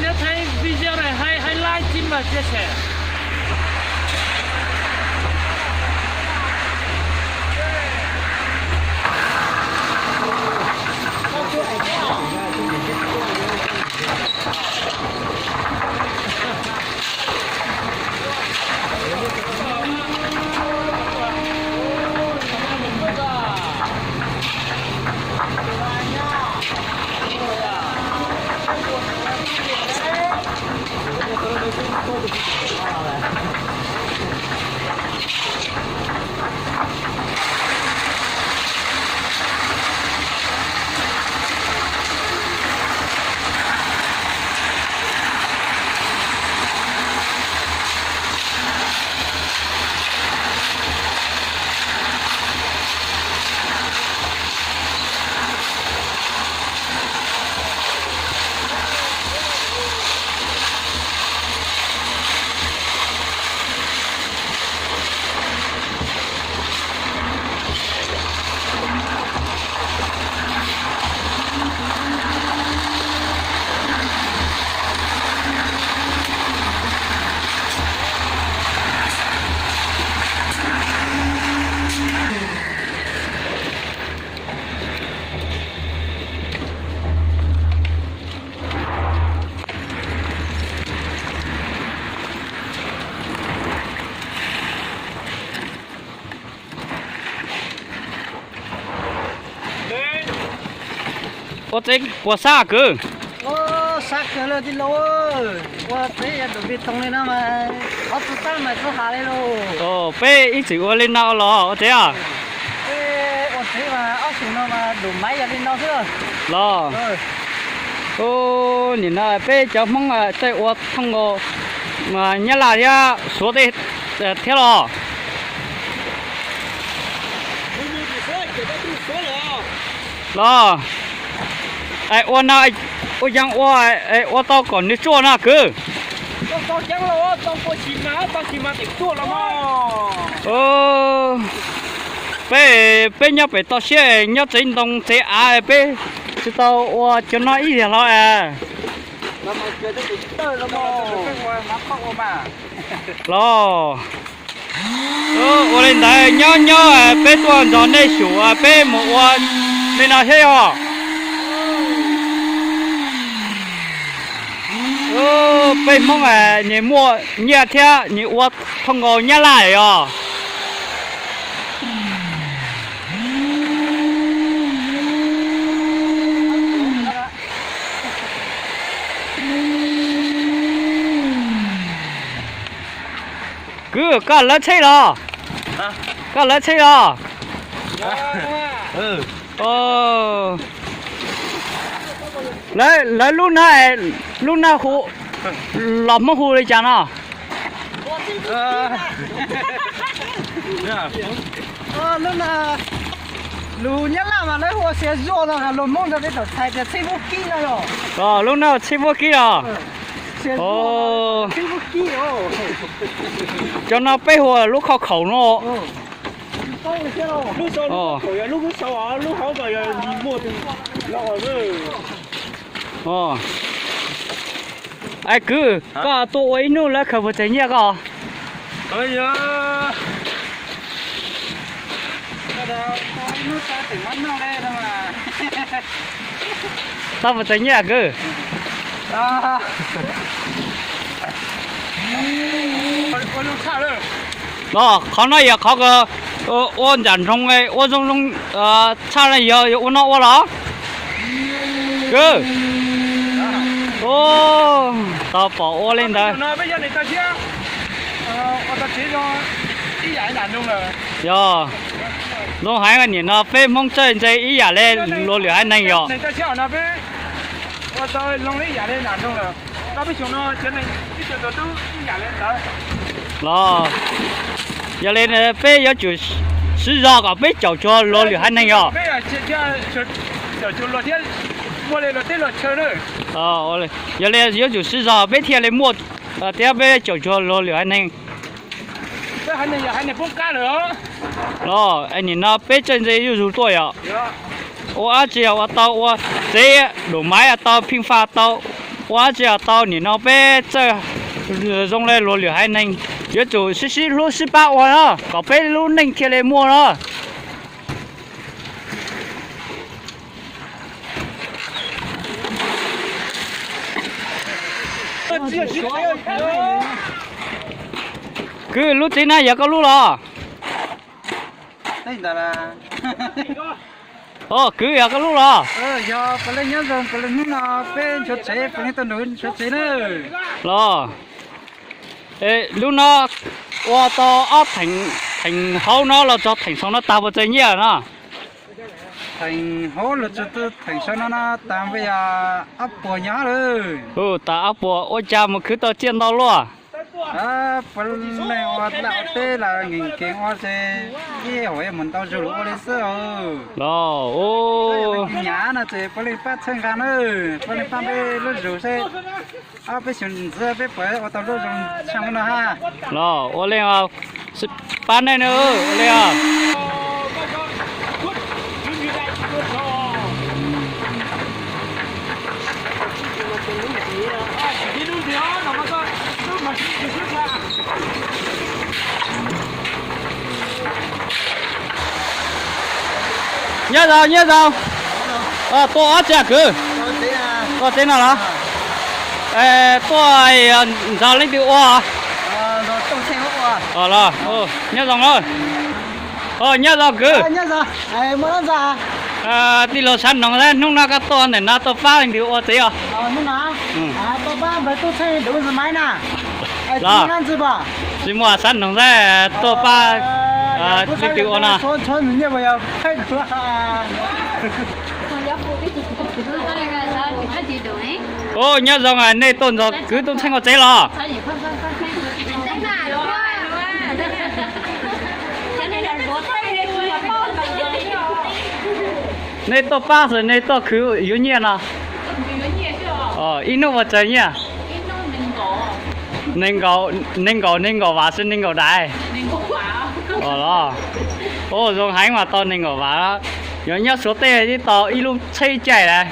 Nếu thấy video này hay, hãy like, chia sẻ. Ua tsev puas sab kwv? Sab kawg li tij laug. Ua tsev yog dum vi toog li no mas qhov txhua tag mas txhua hav li lauj. Peb ib txwm ua li no los ua tsev os. Ua tsev mas ob xyoos no mas dum maiv yog li no xwb los. Nim no peb cov Hmoob txawj ua thooj nkaus Nyab Laj thiab Suav tej thiab los. Los, ua no, ua yeeb ua, ua tau kom nws tsuaj no kwv. Peb, peb nyob pem toj siab nyob tsev ntoo tsev av peb tsis tau ua cov no ib yam los. Los, ua li ntawd nyob nyob peb tuaj nrog nej xyum peb mus ua li no thiab yog. Peb Hmoob nyias muaj nyiaj thiab nyias ua thooj nkaus Nyab Laj os. Kwv, koj lawv tsheb los? Koj lawv tsheb los? Lawv lub na, lub na hu, los Hmoob hu li cas no? Lub na, lus Nyab Laj mas lawv hu ua xiav zuaj no, lus Hmoob nrog peb tawm txhais tias tsheb vuab kib no yog. Lub na tsheb vuab kib os. Cov no peb hu ua lub khauj khaum no. Kwv, koj tuaj ua ib hnub lawv khaws puas txog nyiaj koj? Tau puas txog nyiaj kwv? Los qhov no yog qhov ua nram nroog ua zoo zoo tshaj no yog ua no ua los? Kwv, tau pom ua li ntawd. Yog, zoo heev, nim no peb Hmoob txawj ntse ib yam li luag lwm haiv neeg yog. Los, yog li peb yuav tsum siv zog kom peb caum cuag luag lwm haiv neeg yog. Yog li yuav tsum siv zog peb thiaj li muaj thiab peb caum cuag luag lwm haiv neeg. Los, nim no peb txawj ntse zuj zus tuaj yom. Ua dab tsi ua tau, ua tsev dum maiv tau, pheej faj tau. Ua tsi tau nim no peb txawj zoo le luag lwm haiv neeg, yuav tsum sib sib hlub sib pab ua no kom peb lub neej thiaj li muaj no. Kwv, lub tsev no yog koj lub los? Kwv, yog koj lub los? Yog, puav leej nyob zoo, puav leej hnub no peb nchuav tsev, puav leej tuaj nrog nchuav tsev na. Los, lub no ua tau ob theem, theem hauv no los txog theem saum no tag puas txawg nyiaj no? Theem hauv los txog theem saum no no tag npe yog ob puas nyob lawm. Hu, tag ob puas ua cas mus khwv tau tsiaj ntau luaj? Puav leej ua laj ua teb los nkees nkees ua ces ib hom mus ntau zug lawm ua li xwb. Los, ua nyab no ces puav leej pab txhawb nqa na, puav leej pab peb lub zug seb ob peb xyoos ntxiv peb puas ua tau lub zoo tshaj no hab. Los, ua li pab nej na, ua li os. Nyob zoo, nyob zoo. Tuaj ua dab tsi kwv? Tuaj tsev no los? Tuaj nrog leej twg ua? Los, nyob zoo na. Nyob zoo kwv. Tij laug Xab Noog, hnub no koj tuaj ntawm no tuaj pab leej twg ua tsev os? Los, tsis muaj, Xab Noog, tuaj pab leej twg ua no? Ua, nyob zoo, nej tuaj nrog kwv Tub Txheej ua tsev los? Nej tuaj pab xwb nej tuaj khwv yuav nyiaj no? Ib hnub puas tsawg nyiaj? Nees nkaum, nees nkaum vav xwb, nees nkaum daim? Los, zoo heev mas tau nees nkaum vav. Yog nyob Suav tej twb tau ib lub tsheb caij lawm.